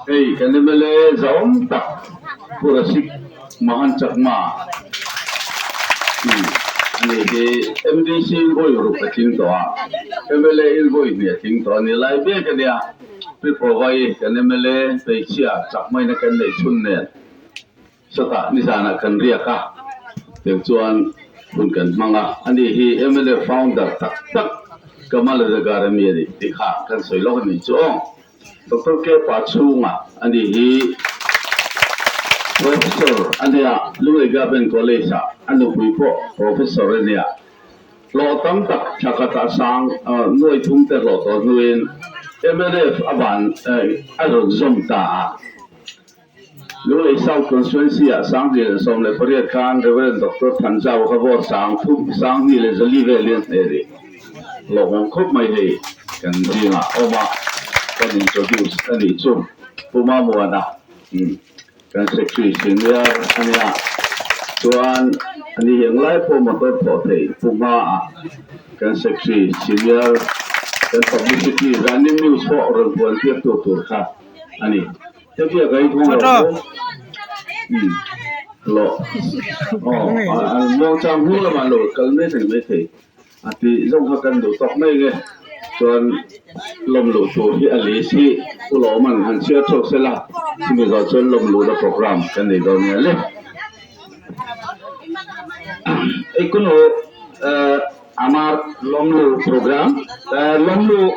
Hei kan mla zahawm tak Pu Rasik Mahan Chakma a ni hi MDC in vawi ruk a tling tawh a, mla in vawi hnih a tling tawh a ni lai mek a nia. Pi Pawai kan mla hmeichhia Chakma in a kan neih chhun nen Sawtah nizanah kan riak a, tiang chuan hun kan hmang a, ani hi mla founder tak tak Kamal Regar ami a ni tih kha kan sawi lawk a nih chu aw. Doctor K pa chhunga ani hi Professor a nia, Lunglei Government College ah a nupui pawh Professor a nia. Hlawh tam tak thla khatah sang nuai thum te hlawh tawh hnuin mnf a van a rawn zawm ta a. Lunglei South Constituency ah 2018 khan Rev. Doctor Thanzau kha vote sang thum sang hnih leh zali vel hi an hneh rih. Hlawhawm khawp mai hei kan zingah awm a, kan introduce a nih chu Pu Mamuana kan Secretary Senior a nia chuan ani hi englai pawh motor thawh theih Pu Hmaah kan Secretary Senior kan Publicity Running News pawh rawn puan piak tur tur kha a ni. Hetiang ka inthawng lo pawh lo aw an muangchang hnu lamah lo kal mai thei mai thei a tih zawng kha kan duh tawk mai nge chuan lawm luh tur hi a list hi Pu Lawman han chhiar chhuak sela chumi zawh chuan lawm luhna program kan nei dawn nia le. Ei kunu amar lawm luh program lawm luh.